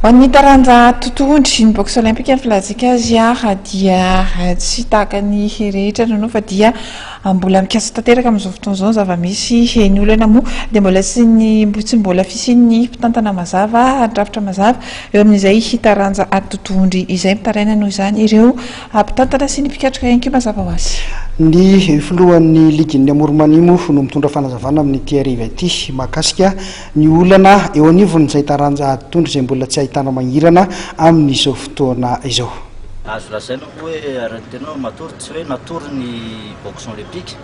Ho an'ny taranja totohondry, ny boxe olympique ny filazantsika azy dia tsy tahaka ny rehetra nonoa fa dia mbola mikasa tanteraka amin'izao fotoana izao ny zava-misy. Ny olana moa dia mbola tsy ny tsy mbola fisian'ny mpitantana mazava, drafitra mazava eo amin'izay taranja totohondry izay. Mitaraina noho izany ireo mpitantana sy ny mpikatroka ihany koa mazava ho azy. Ny filohan'ny ligin'ny Amoron'i Mania moa no mitondra fanazavana amin'ity hariva ity mahakasika Ny olana eo anivon'izay taranja ady tondro izay mbola tsy ahitana mangirana amin'izao fotoana izao. Azo lazaina moa hoe ary ny tena hoe matory, tsy hoe natory ny boxe olympique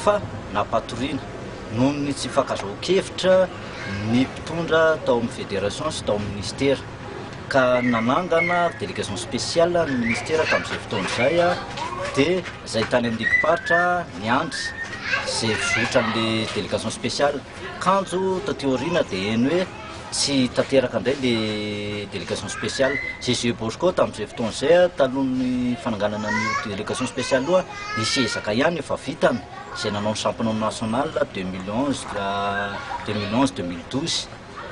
fa nampatoriana noho ny tsy fifankazahoan-kevitra ny mpitondra tao amin'ny fédération sy tao amin'ny ministera ka nanangana délégation spéciale ny ministera tamin'izay fotoana izay dia izay tany amin'ny ligim-paritra niandry izay fizotran'ilay délégation spéciale. Kanjo taty aoriana dia heno hoe tsy tanteraka indray le délégation spéciale. GG Bosco tamin'izay fotoana izay, talohan'ny fananganana an'io délégation spéciale io, nisy ezaka ihany efa vitany izay nanao ny championnat national 2011, 2011, 2012.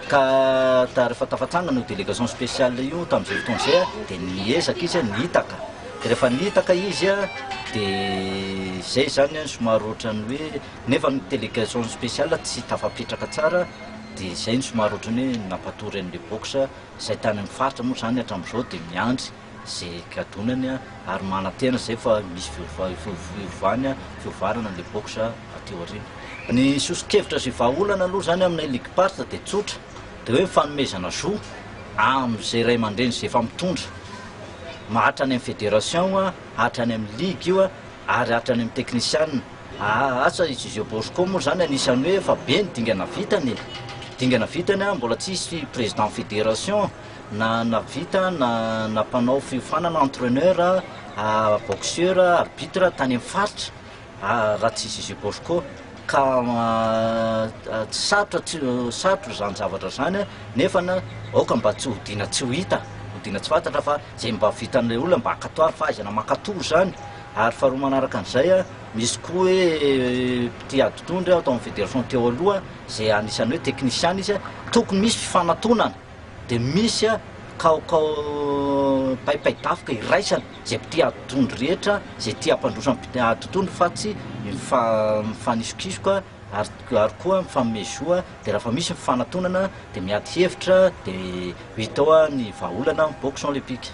Ka rehefa tafatsangana io délégation spéciale io tamin'izay fotoana izay dia niezaka izy nitaka. Dia rehefa nitaka izy dia izay izany somary ohatran'ny hoe Nefa ny délégation spéciale tsy tafapetraka tsara dia izay no somary ohatran'ny hoe nampatory an'ilay box izay tany amin'ny faritra moa izany hatramin'izao dia miandry izay gadonany ary manantena izay fa misy fiovany fiovarana ilay box aty aoriana. Ny soso-kevitra sy vahaolana aloha izany aminay ligim-paritra dia tsotra dia hoe fanomezana zo amin'izay ray aman-dreny izay efa mitondra hatrany amin'ny fédération hatrany amin'ny ligue io ary hatrany amin'ny teknisianina. Aa asa i José Bosco moa zany anisan'ny hoe efa be ny dingana vitany e! Dingana vitany an, mbola tsisy président fédération na navita na na mpanao fiofanana entraineur, boxeur, arbitre tany amin'ny faritra raha tsy José Bosco ka tsy sarotra tsy sarotra izany zavatra izany an, nefa aoka mba tsy hodiana tsy ho hita, hodiana tsy fantatra fa izay mba vitan'ilay olona mba ankatoavy fahaizana mankatoa izany. Ary faharoa manaraka an'izay, misy koa hoe mpitia ady tondro aho tao amin'ny fédération teo aloha, izay anisan'ny hoe teknisiana izy, tokony misy fifanatonana, dia misy kaokao paipaidafika iraisana, izay mpitia ady tondro rehetra, izay tia hampandroso ny mpitia ady tondro fa tsy mifanisokisoka ary ary koa mifanome zo, dia rehefa misy ny fifanatonana dia miady hevitra dia hita ao ny vahaolana boxe olympique.